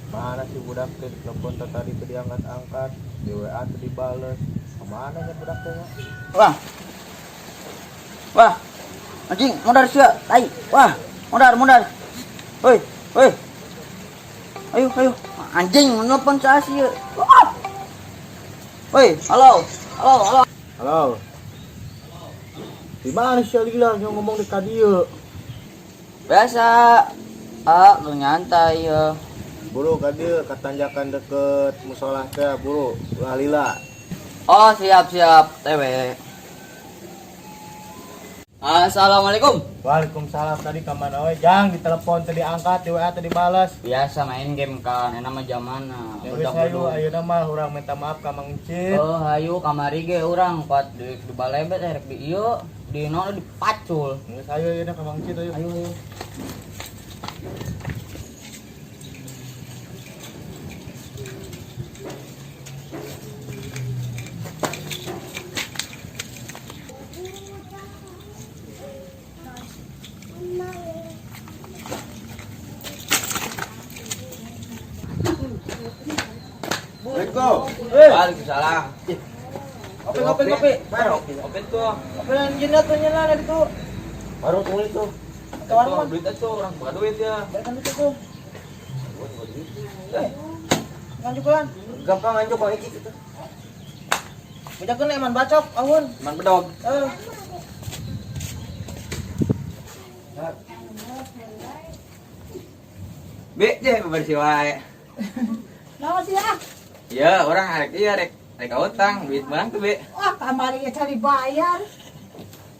Mana si budak teh telepon teh tadi teu diangkat-angkat, di WA teu dibales. Kemana nya budak teh nya? Wah. Wah. Anjing, modar sia. Tai. Wah, modar, modar. Hoi, hoi. Ayo, ayo. Anjing, nelpon saya sia. Wah. Hoi, halo. Halo, halo. Halo. Di mana sih lila yang ngomong di kadieu? Biasa. Ah, lu nyantai ya. Buru kadieu ka tanjakan deket musola teh buru, ulah lila. Oh, siap, siap. TW. Assalamualaikum. Waalaikumsalam, tadi ka mana we? Jang ditelepon teu diangkat, di WA teu dibales. Biasa main game kan, enak mah zamana. Ya geus hayu ayeuna mah urang minta maaf ka Mang Encit. Oh, hayu kamari ge urang kuat di balebet rek di ieu, di nol dipacul. Geus hayu ayeuna ka Mang Encit ayo. Ayo, ayo. Assalamualaikum. Waalaikumsalam. Kopi, kopi, kopi. Kopi tuh. Kopi yang tuh nyala dari tuh. Baru tunggu itu. Ke warung mah. Duit tuh orang buka duit ya. Balikan duit tuh. Eh, nganjuk lan. Gampang nganjuk Mang Encit itu. Bejakeun eman bacok awun. Man bedog. Eh. B, J, bersih wae. Naon sih ah? Ya, orang arek iya rek rek utang, duit menang tuh, B. Wah, kamari ge cari bayar.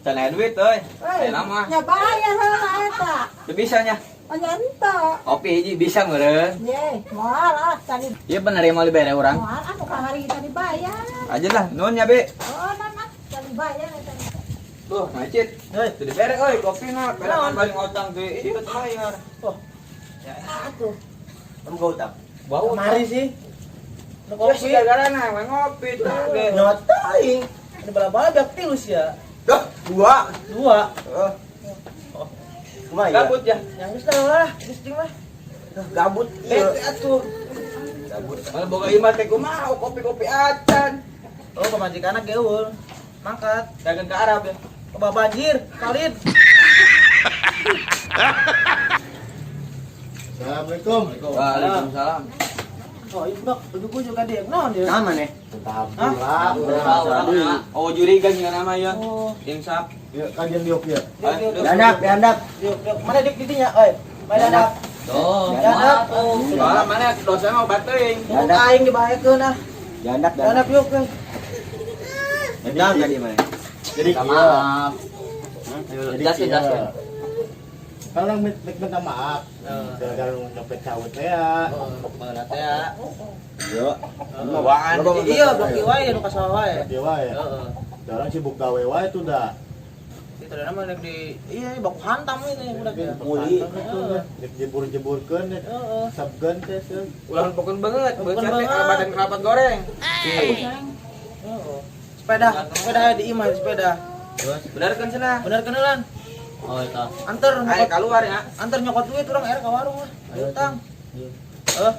Can aya duit euy. Hei, Aya nama. nya bayar heula eta. Teu bisa nya. Oh, nya henteu. Kopi hiji bisa meureun. Ye, moal ah cari Ieu bener ieu mau dibere urang. moal ah nu kamari cari bayar. Aja lah, nuhun ya, B. Oh, non ah cari bayar eta. Tuh, macet. Hei. Teu dibere euy kopina, perak balik utang tuh. Ieu teu bayar. Oh. Ya atuh. Kamu gak utang? Bau Kemari sih. Nu Ya kopi. sih gara-gara na, we ngopi tuh. Ge. Nyawa taing. Ini bala-bala biak tilus ya. Dah, dua. Dua. Heeh. Oh. Kumaha ya? Gabut ya. Yang geus lah, geus jeung lah. Gabut Eh, ieu. atuh. Gabut. Kalau boga imah teh kumaha kopi-kopi acan. Oh, pamajikanna geul. Mangkat. Dagang ke Arab ya. Ke banjir, Khalid. Assalamualaikum. Waalaikumsalam. Oh, iya budak, ujug juga dia. Naon dia? Sama nih. Hah? Oh, jurigan juga nama ya. Oh. Insaf. Ya, kajian diok ya. Diuk, diuk, diuk. Diandap, diandap. Diuk, diuk. Mana dik didinya? Oi, mana diandap? Tuh, Diandap. Soalnya mana dosa mah obat teuing. Tunggu aing dibahayakeun ah. Diandap, Diandap yuk, euy. Diandap tadi mana? Jadi Minta maaf. Jadi Jelasin, kieu. jelasin. Kalau minta maaf, gara-gara nyopet cawet teh ya. Baheula teh ya. Iya. Bawaan. Iya, blok ieu wae nu kasawa wae. Iya wae. Heeh. Orang sibuk gawe wae tuh dah. Itu ada nama di iya baku hantam ini budak ya. Muli. Dek jebur-jeburkeun dek. Heeh. Sabgeun teh seuh. Ulah pokon banget, Pokon buat banget. kelapatan kerapat goreng. Heeh. Sepeda, sepeda di imah sepeda. Bener kan cenah? Bener kenalan. Oh, eta. Anter Ayo nyokot, keluar ya. anter nyokot duit urang air ka warung lah. Utang. Eh,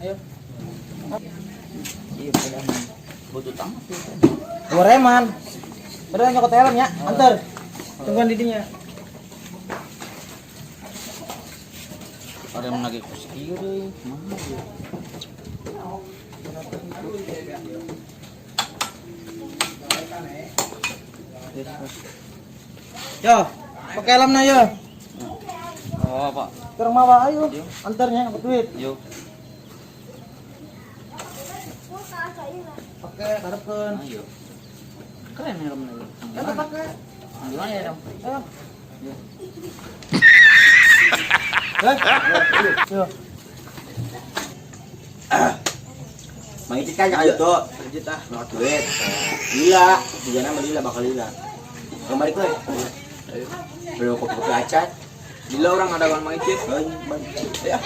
ayo. Iya, sepeda. Butuh utang. Goreman. Bener nyokot helm ya, anter. Tungguan didinya. Ada yang lagi kos ieu deui. Kumaha ieu? Yo, pakai helm na yo. Oh, Pak. Kurang mawa ayo. Anternya nyokot duit. Yuk. Pakai karepkeun. Ayo. Keren helmnya. Eta pakai. Gimana ya, Dong? Ayo. Heh? Yo. Mang Icit kan jangan itu, Lanjut ah. nolak duit. Lila, juga nama lila bakal lila. Kembali ke, belum kopi kopi acan. Bila orang ada Mang Icit. Oh, bang. Ya.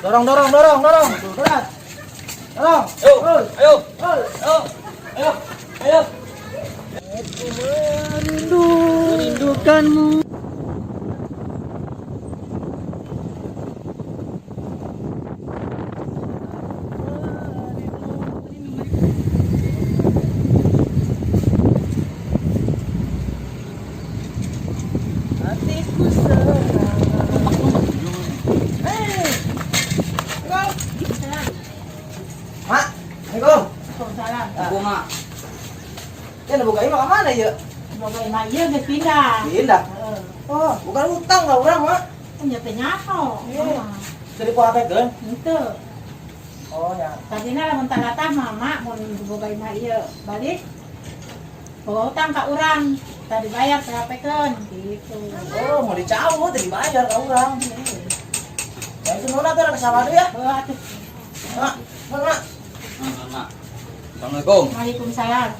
Dorong, dorong, dorong, dorong. Berat. Dorong. Ayo, ayo, ayo, ayo, ayo. Merindukanmu. Hatiku senang. Hey. Mak, Assalamualaikum. Waalaikumsalam. Bunga. Ya, boga imah ka mana ya? Boga imah ieu geus pindah. Pindah. Heeh. Oh, bukan utang lah urang, Mak. Nya teh nyaho. Iya. Jadi kuapekeun. Henteu. Oh, ya. Tadina lamun talatah mama mun boga imah ieu balik. Boga utang ka urang, tadi bayar PHP-keun gitu. Oh, mau dicabut, tadi dibayar ka urang. Ya itu nona tuh orang kesawah ya. Heuh atuh. Mak, mak, mak. Mak. Assalamualaikum. Waalaikumsalam.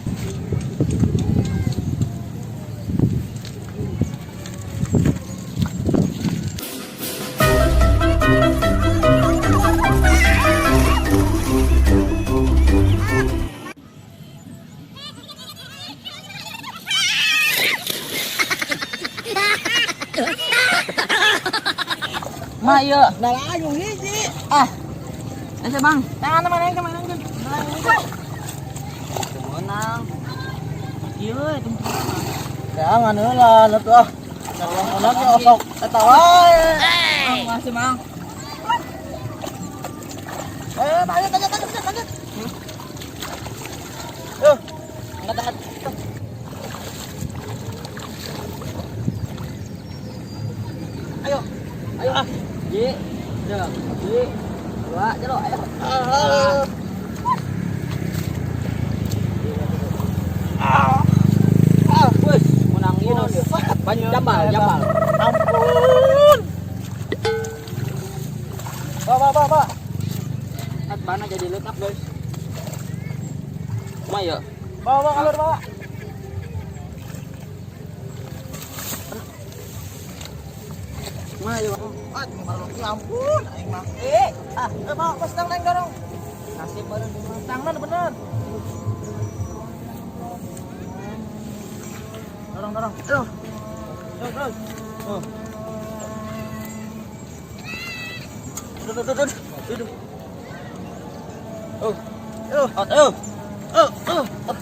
Mak ieu. Nah, ayo hiji. Ah. Ese Bang. Tangan mana yang kemana kan? Menang. Ieu itu. Jangan heula, atuh ah. Sarua anak ge osok eta wae. Masih Bang. Eh, lanjut, lanjut, lanjut, lanjut. Yo, Angkat angkat. ayo. Ayo ah. Ji. Dua. Ji. Dua, jero ayo. Ah, wes, menang ieu naon ieu? Ban jambal, jambal. Ampun. Bawa, bawa, bawa, bawa. At bana jadi letak, guys. Ma ya. Bawa, bawa, kalur, bawa. Ma ya. Ah, ya ampun, aing mah. Eh, ah, eh, bawa, pas tang neng dorong. Nasib baru Tangan bener. Dorong, dorong. Ayo. Ayo, terus. Oh. Duh, duh, duh, duh. Duh. Oh. Ayo. Ayo. Oh, oh.